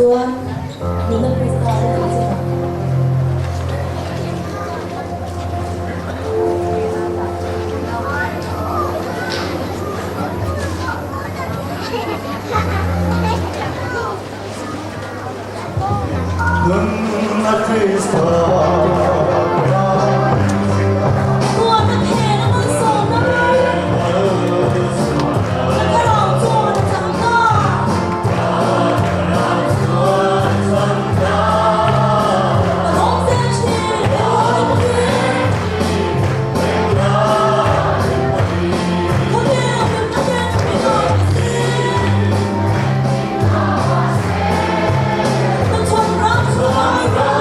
Chuan nunna Krista a la che ang. Nunna Krista. Tuahna phena malsawmna ka thlarau chuan a chang ta. Ka lawm zel thin he aw ropui. Khawvel hlimna ten min rawn ti se. Ka chhawm ram chhuai ram.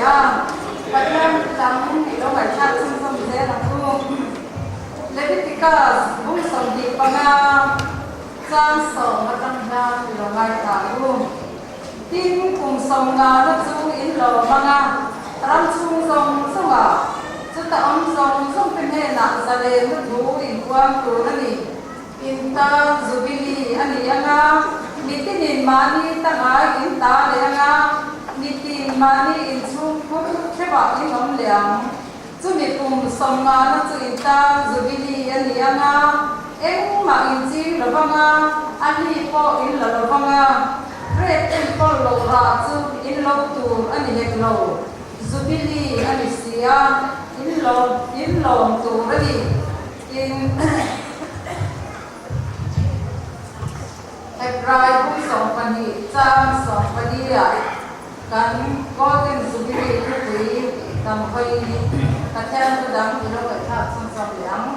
Hallelujah. Pathian dang i lo ngaihthlak chhunzawm zel ang u. Leviticus bung 25 chang 10 atang hian i lo ngaithla ang u. Tin, kum 50 na chu in lawm ang a, ram chhung zawng zawngah chuta awm zawng zawngte hnenah zalenna thu inpuang tur a ni. In tan Jubilee a ni ang a, mitinin mahni tangai in ta leh ang a, mitin mahni inchhung phur theuhah in awm leh ang. Chumi kum 50 na chu in tan Jubilee a ni ang a, engmah in ching lo vang a, a ni pawh in la lo vang a, grape enkawl loh rah chu in lo tur a ni hek lo, Jubilee a ni si a, in lawm in lawm tur a ni. In Hebrai bung 12 chang 14 ah kan Golden Jubilee thupui dam hawi Pathian thu dang i lo ngaihthlak chhunzawm leh ang.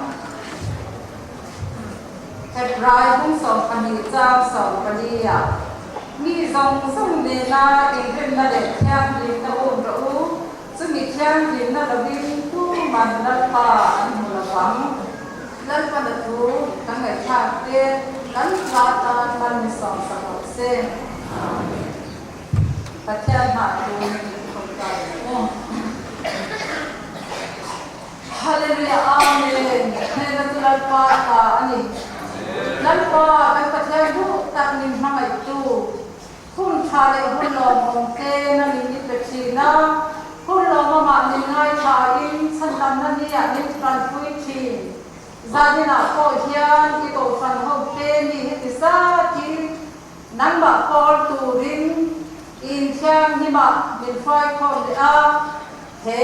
Hebrai bung 12 chang 14 ah Mi zawng zawng nena inrinna leh thianghlimna um rawh u, chumi thianghlimna lovin tuman Lalpa an hmu lo vang. Lalpana thu kan ngaihthlak te kan hla tan mal ni sawm sak rawh se. Amen. Pathian hmah thu min thawmkai ang u. Hallelujah Amen. Hnehna chu Lalpa ta a ni. Lalpa kan Pathian duh tak min hmangaihtu. Hun tha leh hun lawmawm te nangin i pe thin a, hun lawmawmah min ngaithla in chhandamna niah min tanpui thin. Zaninah pawh hian i kohhran ho te mi heti zatin nangmah pawl turin i inthianghlimah min hruaikhawm leh a, he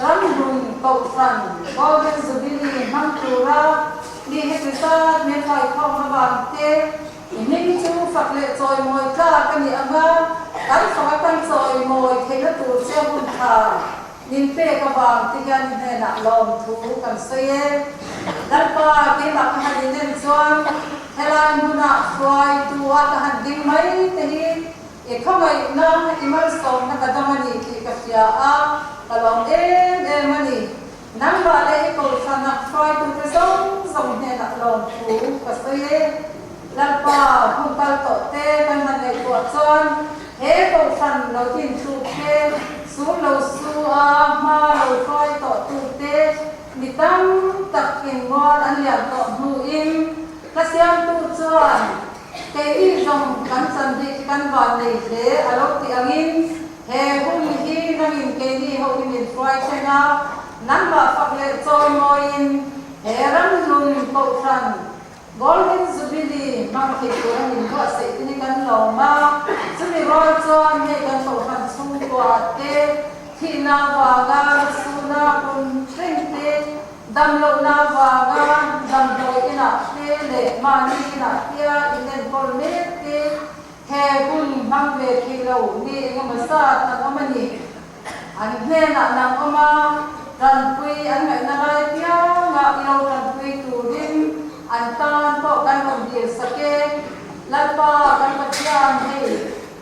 ramhlun kohhran Golden Jubilee hmang tura mi heti zat min hruaikhawm avang te I hming chu fak leh chawimawi tlak a ni ang a, kan fak a kan chawimawi theihna tur che hun tha min pek avang ti hian i hnenah lawmthu kan sawi e. Lalpa, keimah ka han inen chuan helai hmunah hruaitu a ka han ding mai te hi i khawngaihna, i malsawmna ka dang a ni tih ka hria a, ka lawm em em a ni. Nangmah leh i kohhrana hruaitute zawng zawng hnenah lawmthu ka sawi e. Lalpa, hun kal tawh te kan han ngaihtuah chuan he kohhran lo dinthlu te, sul lo su a hma lo hruai tawh tu te mi tam tak in mual an lian tawh hnuin ka siamtu chuan keini zawng kan chan bik hi kan van nei hle a lo ti angin He hun hi nangin keini ho hi min hruai thleng a, nangmah fak leh chawimawiin he ramhlun kohhran Golden Jubilee hmang thei tura min buatsaih te hi kan lawm a, chumi rual chuan hei kan kohhran chhungkua te thihna avanga lusuna hun reng te, damlohna avanga damdawi inah te leh mahni inah tia inenkawl mek te, He hun hmang ve thei lo mi engemaw zat an awm a ni. An hnenah nang awm a, tanpui an ngaihna lai pianga i lo tanpui turin an tan pawh kan rawn dil sak e. Lalpa kan Pathian hei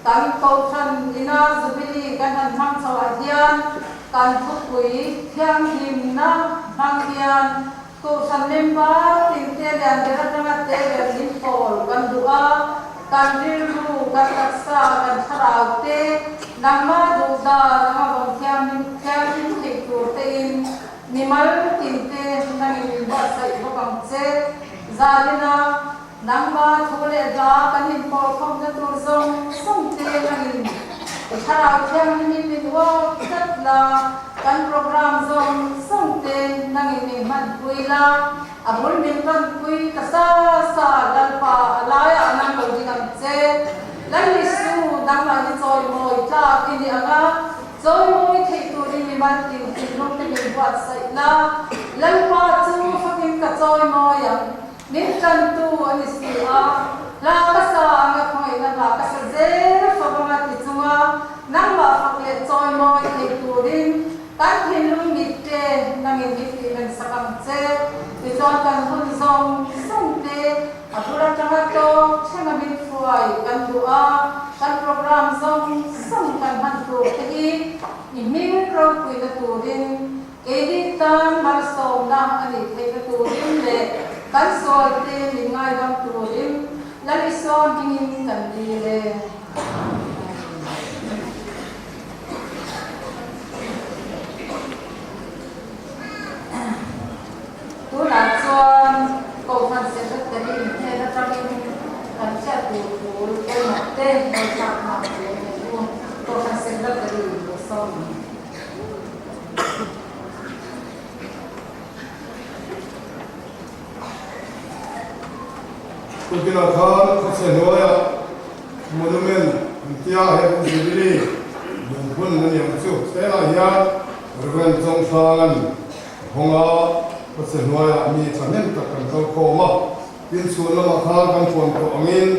kan Kohhran ina Jubilee kan han hmang chho ah hian kan thupui thianghlimna hmang hian Kohhran member tinte lian ber atanga te ber min pawl kan duh a, kan rilru, kan taksa, kan thlarau te nangmah duh dan anga vawng thiam thiamhlim theih tur tein mimal tinte nangin min buatsaih bawk ang che. Zalina nangmah thu leh hla kan inpawlkhawmna tur zawng zawng te nangin i thlarau thianghlimin min uap tlat la, Kan program zawng zawng te nangin min hmanpui la, a bul min tanpui ta sa sa, Lalpa a laiah nang lo ding ang che. Lal Isu, nangmah hi chawimawi tlak i ni ang a, chawimawi theih turin mi maltin thinlung te min buatsaih la, Lalpa chu fakin ka chawimawi ang, min tantu a ni si a, hla ka sa ang a khawngaihna hla ka sa zel fo ang a ti chunga, Nangmah fak leh chawimawi thei turin kan thinlung mit te nangin i tihlen sak ang che. Tichuan kan hun zawng zawng te a bul atanga tawk thlenga min hruai kan duh a, kan. program zawng zawng kan hman tur te hi i hming ropuina turin keini tan malsawmna a nih theihna turin leh kan sualte min ngaidam turin Lal Isua hmingin kan dil e. Amen. Tunah chuan Kohhran Secretary hnen atangin kan hriat tur thu pawimawh te ngaihthlak nghal tur a ni u. Kohhran Secretary lo sawm ang. Tukinah khan khawchhe hnuaiah monument an tia he Pu Jubilee lungphun a ni ang chu. Helah hian Rev. Chawnghrang a hawng a, khawchhe hnuaiah mi thahnem tak kan kal khawm a. Tin chhun lamah khan kan puan tawh angin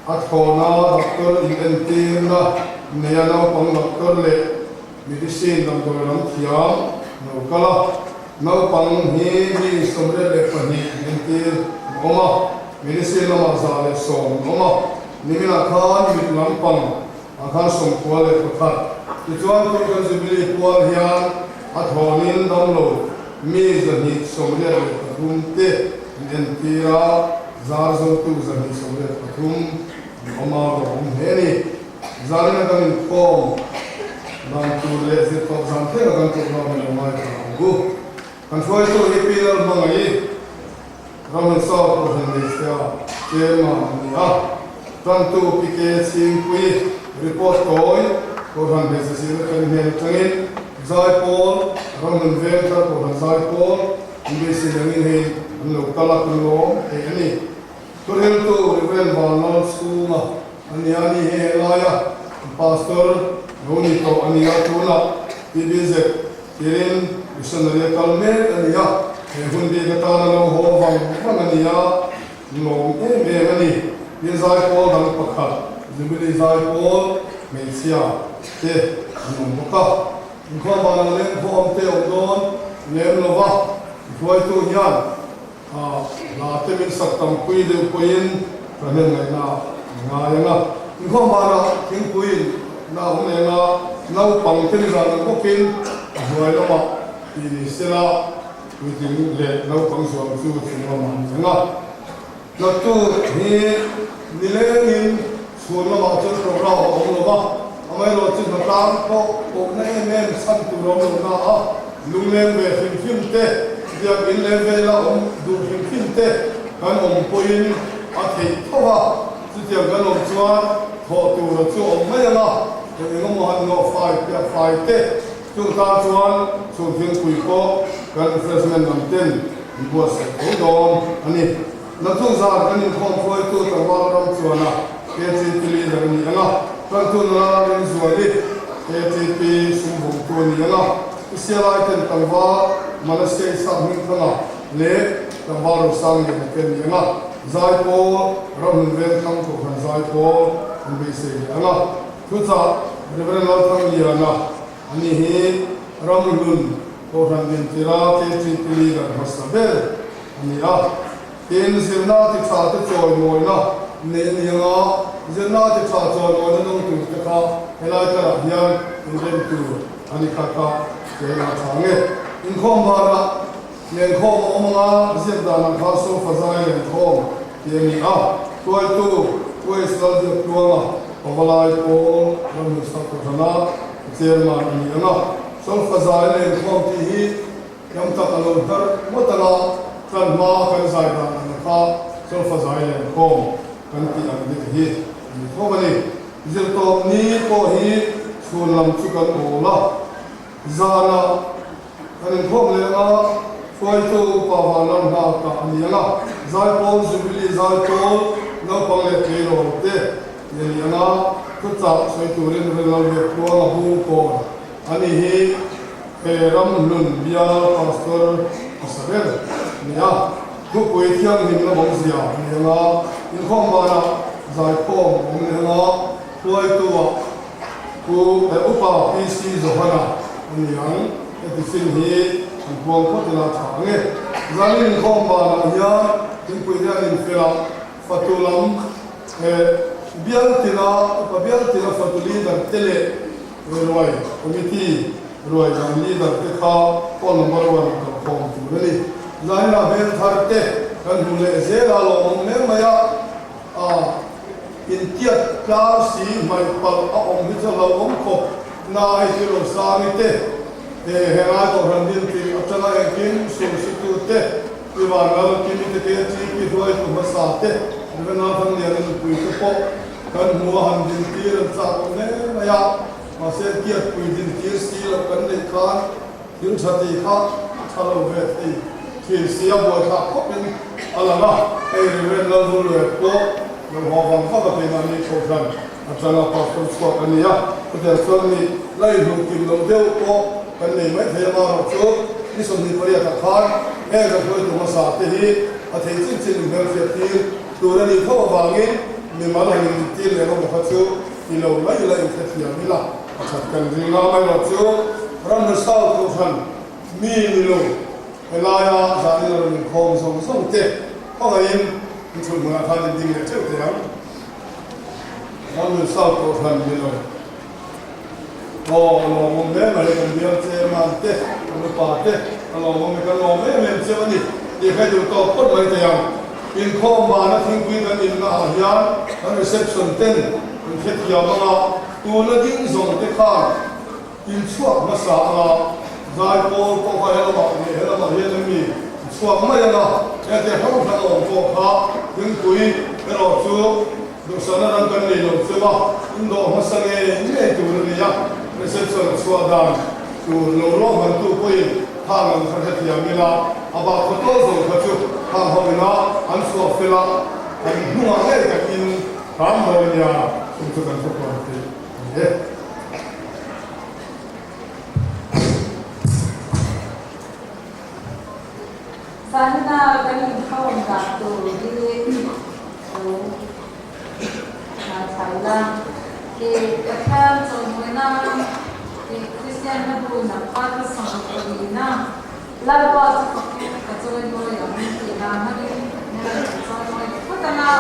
a thlawna doctor inentirna neia naupang doctor leh Medicine damdawi lam thiam lo kal a, naupang hi mi 22 entir an awm a, medicine lamah 110 an awm a, niminah khan mit lampang ah khan 91. Tichuan Tuikan Jubilee pual hian a thawnin damlo mi 283 te an entir a, zar zotu 283 an awm a, rawng hle a ni. Zanin a kan inkhawm dan tur leh zirtawp zan thleng a kan program in a ngai thla ang u. Kan hruaitu hi Pi Lalhmangaih Ramhnunsau Kohhran Hmeichhia Chairman a ni a, Tantu Pi Ke Chhingpui report tawi Kohhran Hmeichhe Zirna kan hnen atangin Zaipawl Ramhnun Vengthar Kohhran Zaipawl inbeisei angin hei an lo kal a kan lawm thei a ni. Thuriltu Rev. Vanlal Chhunga a nia ni hi helaia Pastor lo ni tawh a nia tunah TBZ tirin missionary a kal mek a nia he hun bik atana lo haw vang vang a nia lawm em em a ni. Tin zaipawl dang pakhat Jubilee zaipawl hmeichhia te an awm bawk a. Inkhawm vanah lengkhawm te awm dawn lem lova hruaitu hian A hla te min sak tam pui deuh pawhin ka hnen ngaihna a ngai ang a. Inkhawm banah thingpuiin na awm leng a, naupang te nizan ang bawkin a hnuai lamah tih ni sela puitling leh naupang zuam chu chung lamah a ni ang a. Naktuk hi nilengin chhun lamah chuan program a awm lo va, amaherawhchu hnatlang pawh pawhna em em chhan tur a awm lo na a, lungleng ve hrim hrim te, biakinn leh vela awm duh hrim hrim te kan awm pawhin a theih tho a, chutiang kan awm chuan thawh tura chu a awm mai ang a, eng eng emaw han nawh fai piah fai te chung tan chuan chhun thingpui pawh kan refreshment lam ten an buatsaih tho dawn a ni. Naktuk zan kan inkhawm hruaitu tlangval ram chuana KTP leader a ni ang a, Tantu nula Rinzuali KTP sumvawngtu a ni ang a, Isialai ten tlangval Manasseh Isaac Hmingthanga leh tlangval Rosang Liana te a ni ang a, Zaipawl Ramhlun Vengthlang Kohhran Zaipawl an beisei leh ang a, Thuchah Rev Lalthangliana a ni hi Ramhlun Kohhran Dintira KTP leader hmasa ber a ni a. Tin, zirna ti tha te chawimawina nei a ni ang a, zirna ti tha chawimawina dawng tur te kha helai karah hian inrem tur a ni kha kha che la tha nge. Inkhawm banah lenkhawm a awm ang a, ziak dan ang khan sofa zai lenkhawm tih a ni a. Hruaitu West Lalbiaktluanga Pavalai Pawl Ramhnusak Kohhrana Chairman a ni ang a, sofa zai lenkhawm tih hi Ram tak a lo hnar ngawt ang a, tlan hma kan zai dan ang kha solfa zai leh khawm kan tih ang deuh hi a ni tho a ni. Zirtawp ni pawh hi chhun lam chu kan awl a, zanah kan inkhawm leh ang a, hruaitu upa vanram hna kah a ni ang a, zaipawl Jubilee zaipawl naupang leh tleirawl te tih a ni ang a, thuchah sawi turin Rinlalbiak Tluanga bung kawn a ni hi. He ramhlun bial pastor hmasa ber a ni a, thupui thianghlimna awmzia a ni ang a, inkhawm banah zaikhawm a awm leh ang a, hruaitu-ah Pu eh Upa PC Johana a ni ang. Heti chin hi an puang phawt ila tha ang e. Zanin inkhawm banah hian thingpui te an infel a, fatu lam eh. Bial tina upa bial tina fatu leader te leh ruai committee ruai dang leader te kha call number one kan khawm tur a ni. Zaina hmel thar te kan hmu leh zel a lawmawm hle mai a, a intiat tlar si hmaih palh a awm hi chu a hlauhawm khawp na hei chu Rosangi te he helai kohhran din tih atanga engkim sumsitu te I vanlal Kimi te KTP hruaitu hmasa te Rev. Thangliana nupui te pawh kan hmu a han dintir an chak awm hle mai a, mahse tiatpui dintir si loh kan neih khan thil tha tih kha a tha lo ve thei thin si a buaithlak khawpin a lang a, hei Rev. Lalvulluaia pawh lo haw vang vak a keimahni kohhran atanga pastor chhuak a ni a, chutiang chuan mi la inhmuh kim loh deuh pawh kan nei mai thei a, amaherawh chu ni 28 ah khan heng kan hruaitu hmasa te hi a thei chin chin inhmelhriat tir tur a nih tho avangin mimal han inrintir leh rawng kha chu ti lo mai ila inhrethiam ila a that kan ring a, amaherawh chu ramri South kohhran mi ni lo helaia zanin a rawn inkhawm zawng zawng te khawngaihin inchhun hmunah khan inding leh theuh thei ang. Ramri South Kohhran ni lo. Aw, a lawmawm hle mai, kan bial chairman te, kan upa te, a lawmawm e, kan lawm em em chiang a ni tih kha i duh tawk phawt mai thei ang. Inkhawm vana thingpui kan inna ah hian kan reception ten kan hrethiam ang a, tuna ding zawng te khan inchhuak hmasa ang a, zaipawl pawh kha helamah leh helamah hian emi chhuak mai ang a, hete hrang hrang a awm pawh kha thingpui erawh chu Duhsakna ram kan nei lo cheu a, indawh hmasa ngei ngei tur a ni a, reception a chhuah dan tur lo ruahmantu pawhin khang ang kha hrethiam ila, a bak khaw tawl zawng kha chu khang ho ina an chhuah fel a, kan hnungah ngei kan in hram dawn a nia, chung chu kan thupuan theih a ni e. Zanina kan inkhawm dan tur hi lo ngaithla ila. I Pathian chawlhmawina i Kristian hla bu nak pa ka sawm pawlina Lalpa chu fakin ka chawimawi ang tih hla hmangin Pathian kan chawimawi phawt ang a,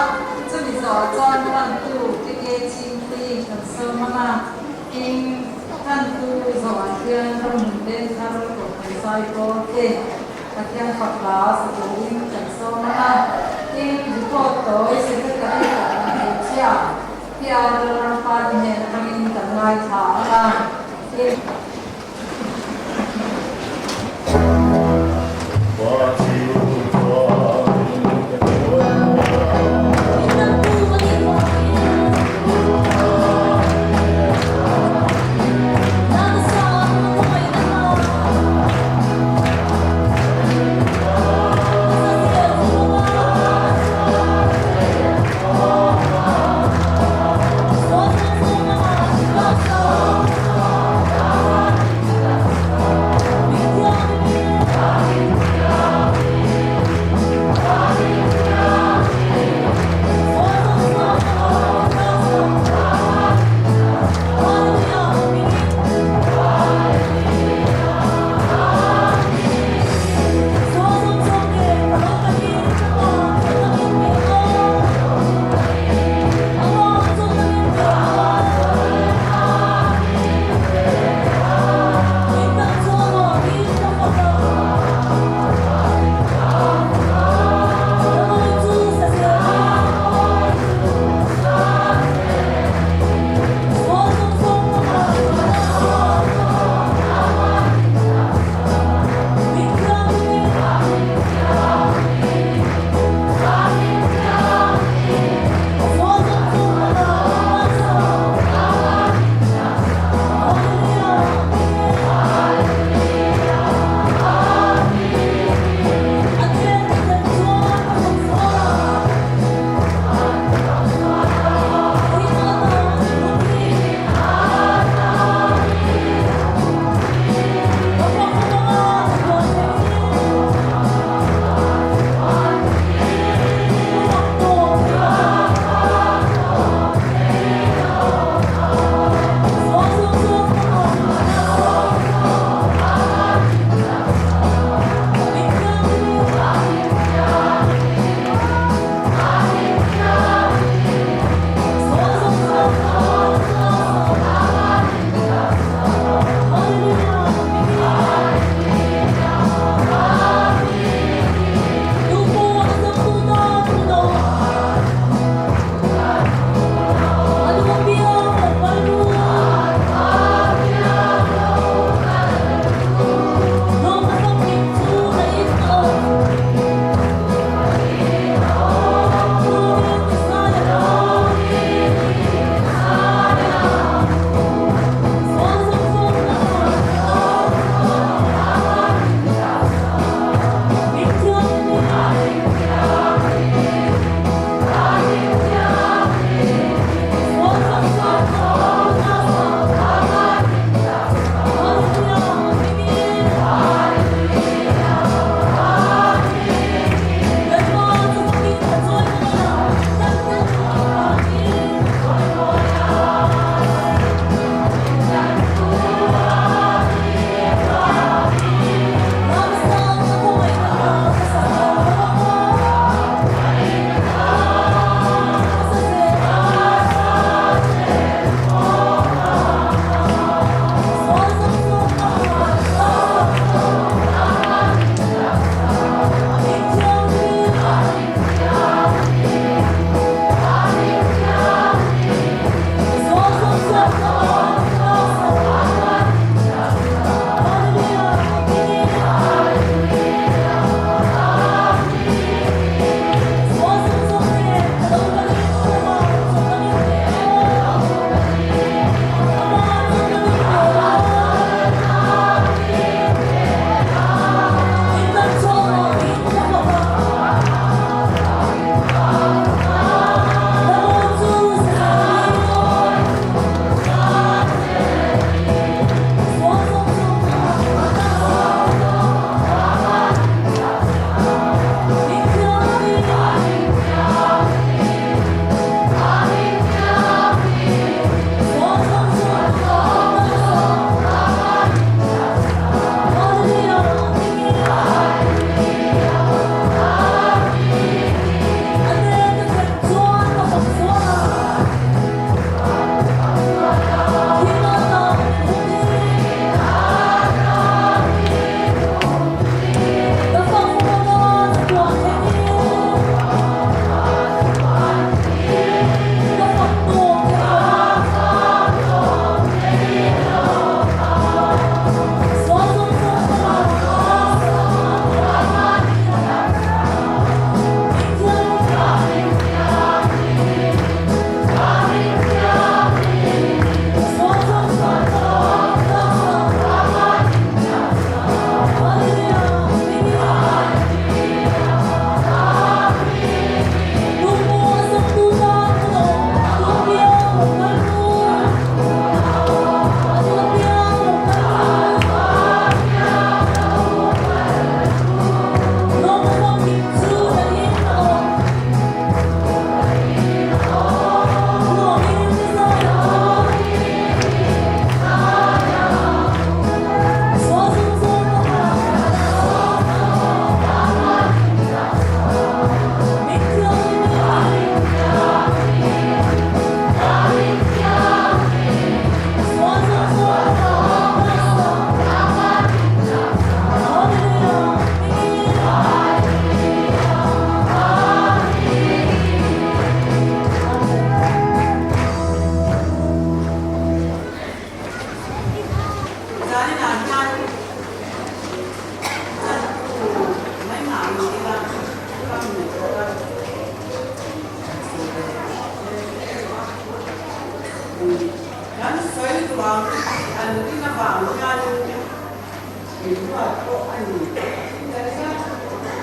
chumi zawhah chuan tantu te chingpui kan sawm ang a, tin tantu zawhah hian ramhmun leng thar kohhran zai pawl te Pathian fak hla sa turin kan sawm ang a, tin report tawi Secretary kohhran hmeichhia PR Lalrampa te hnen atangin kan ngaithla ang a, tin. ang an rin avang hianin min ruat pawh a ni tih ka ring a,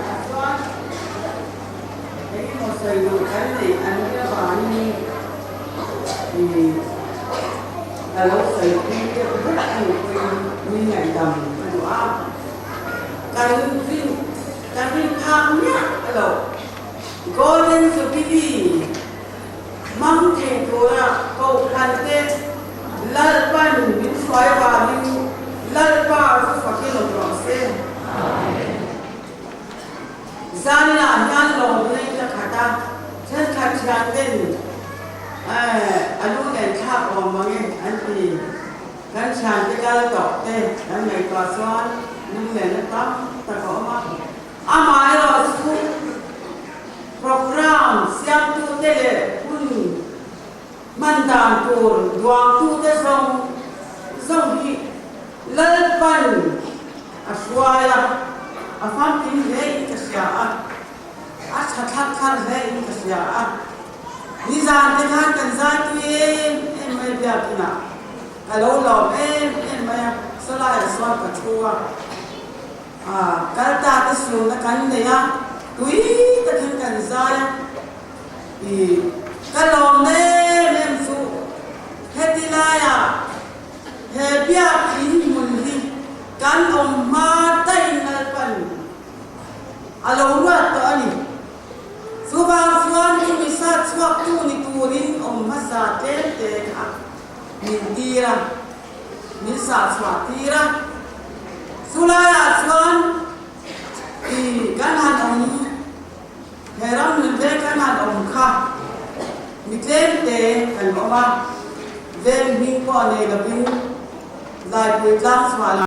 tah chuan engemaw sawi duh kan neih an rin avangin ih ka lo sawi pui deuh hlek a nih pawhin min ngaihdam a duh a, kan rin kan rin phak miah loh Golden Jubilee Hmang thei tura Kohhran te Lalpan min hruai avangin Lalpa chu fakin awm rawh se. Zaninah hian lawmna in ka khat a, thenkhat thian ten a lu nen thlak awm mange an ti. Kan thiante kal tawh te kan ngaihtuah chuan lunglenna tam tak a awm a. Amaherawh chu programme siamtute leh hun hman dan tur duangtute zawng zawng hi Lalpan a hruai a, a famkim hle in ka hria a, a tha thlar thlar hle in ka hria a. Nizan te khan kan zai tui em em mai biakinah ka lo lawm em em mai a, sawlaiah sawn ka thu a. Kal ta te sualna kan nei a, tui takin kan zai a, i ka lawm em em chu heti laiah he biak in hmun hi kan awm hma daih Lalpan a lo ruat tawh a ni. Chuvang chuan chumi sat chhuaktu ni turin awm hmasa tlem te kha min tir a. Min sah chhuah tir a, chulaiah chuan i kan han awm, he ram nun veng kan han awm kha mi tlem te kan awm a, veng hming pawh nei lovin Laipui tlang chhuah la.